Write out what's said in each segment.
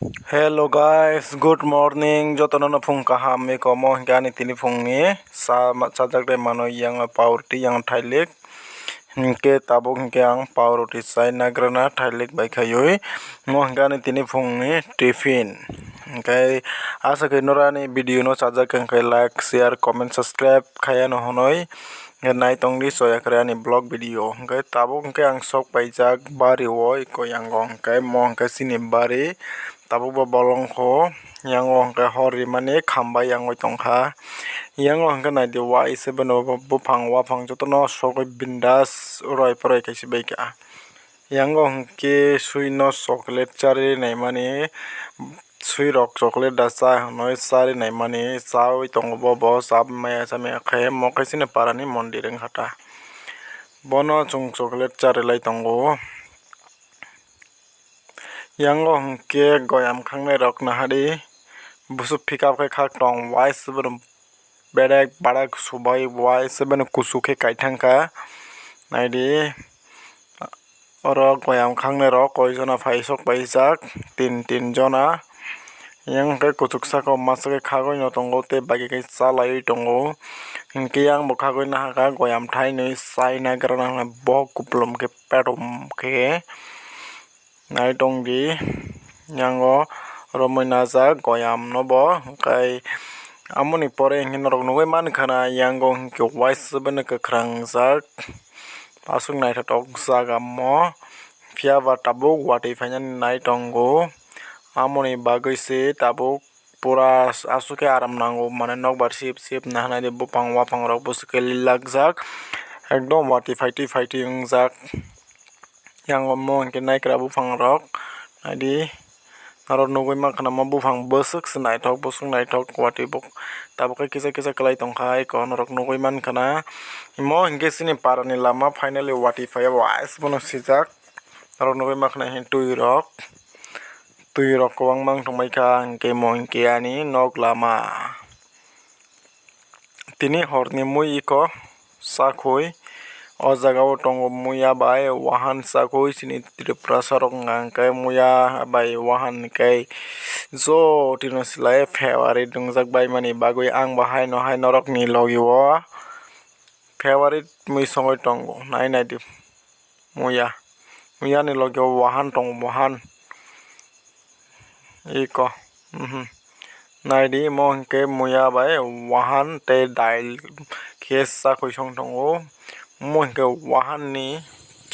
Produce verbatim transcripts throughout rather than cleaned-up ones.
Hello guys, good morning. Jotono no phung kaham, eko mo hinkhe ani tini phungni sa-, sajak de mano, yang pawrti, yang thailik. Hinkhe tabuk hinkhe ang pawrti chai nagrana thailik bai khaiwi. Mo hinkhe ani tini phungni tiffin. Hinkhe asa khe norani video no sajak hinkhe like, share, comment, subscribe khaiya no hwnwi. Hinkhe naitongdi soya kre ani vlog video. Hinkhe tabuk hinkhe ang sok paijak bari o, eko yango hinkhe mo hinkhe chini bari. Tabuk bo bolong kho, yango hinkhe hor rimani kham bai yangwi tongkha. Yango hinkhe naidi wai se bono buphang waphang jotono sogwi bindas uroi poroi kaisa baikha. Yango hinkhe swino chocolate charwi naimani, swirok chocolate da cha hinwi charwi naimani chawi tongo bo, bo cha maya cha maya khe mo khe chini parani mondir wngkha ta. Bono chwng chocolate charwi lai tongo. Yango hinkhe goyam khangnai rok nahadi, busu pick up khe khak tong, wai se bono bedek badak subai, wai se bono kusu khe kaithang kha. Naidi, oro goyam khangnai rok koi jona phai sok paijak, tin, tin jona. Yang khe kuchuk saka o masa khe khagwi no tongo tei bagi khe chalaiwi tongo. Hinkhe yang bo khagwi nahakha goyam thainwi chai nagrana hwnwi bohok kupulum khe. Petom khe nai tongdi, yango romwi najak goyam no bo, hinkhe amoni pore hinkhe norok nugwi mankha na, yango hinkhe waisa bini kwkhwrang jak, aswk naithotok jaga mo, phiya ba tabuk watwi phainani nai tongo, amoni bagwi se tabuk. Pura aswk khe aram nango, mane nokbar sip sip nahana di buphang waphang rok bwswk khe lilakjak, ekdom watwi phaitwi phaitwi wngjak. Yang omo hinkhe naikra buphang rok naidi, norok nugwi mankha na omo buphang bwswk se naithok bwswk naithok watwi bo tabuk khe kisa kisa kwlai tongkha eko norok nugwi mankha na. Imo hinkhe chini parani lama finally watwi phaiya wais bono sijak, norok nugwi mankha na hinkhe twi rok. Twi rok kwbangma wng tongbaikha, hinkhe mo hinkhe ani nok lama. Tini horni mui iko sakhui. O jaga o tongo muya bai wahan sakhui, chini Tripurasa rok wngkha hinkhe muya bai wahan hinkhe jo tino silai favourite wngjak bai mani bagwi ang bo haino hai norokni logi o favourite mui songwi tongo, nai naidi. Muya. Muya ni logi o wahan tongo, wahan. Iko. Mhm. Naidi, mo hinkhe muya bai wahan tei dail khe chakhui song tongo. Mo hinkhe wahan ni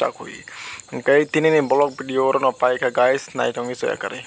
chakhui. Hinkhe tini ni vlog video oro no paikha guys, naitongwi chaya kwrwi.